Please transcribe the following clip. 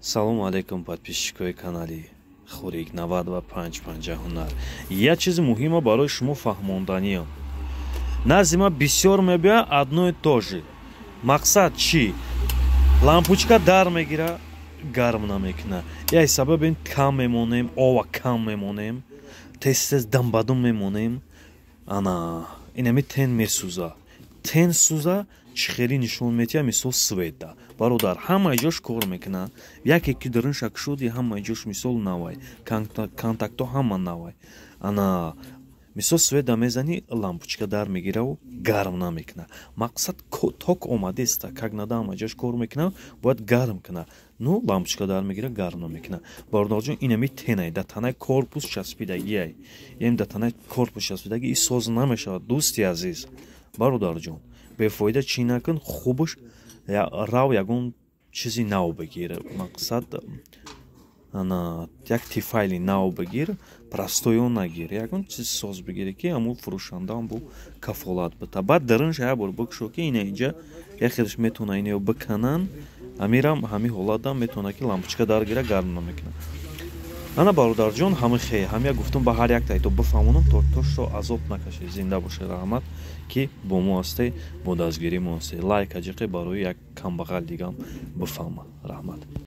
Салому алейкум, подписчикои канали Хурик 95 Панҷа Ҳунар. Як чизи муҳима барои шумо фаҳмонданиам. Назди ма бисёр мебиёяд, одно и то же. Мақсад чӣ? Лампочка дар мегира, гарм намекуна. Яй сабаб ин кам мемонем, ова кам мемонем, тез тез дамбадум мемонем. Ана инами тен месӯза. Тен сӯза, чӣ хеле нишон метиҳад, мисол, света. Бародар, ҳамаи ҷош кор мекунад. Яке ки даруншак шуди, ҳамаи ҷош, мисол, навай, контактҳо ҳама навай. Ана, мисол, света мезанӣ, лампочка дар мегираву гарм намекунад. Мақсад, ток омадеста, как надо, ҳама ҷош кор мекунад, бояд гарм кунад. Ну, лампочка дар мегира, гарм намекунад. Бародарҷон, инами тенай дар танаи корпус часпидагиай, яъне дар танаи корпус часпидаги, и соз намешавад. Дӯсти азиз, бародарҷон, бефоида чӣ накун, хубаш рав, ягон чизи нав бигир. Мақсад, ана як Тефали нав бигир, простой он нагир, ягон чиз соз бигире, ки ҳамун фурӯшандаам бу кафолат бита. Баъд дарунша як бор бикушо, ки ина инҷа яхелш метавона инаё биканан. Ҳамирам ҳамин ҳолатам метавона, ки лампочка дар гира, гарм намекунад. Ана, бародарҷон, ҳами хе ҳамя гуфтум, ба ҳар як тайто бифаҳмонам, то шо азоб накашед. Зинда бошед, раҳмат, ки бо мо ҳастед, бо дастгирии мо ҳастед. Лайк аҷиқе барои як камбағал дигам бифаҳма. Раҳмат.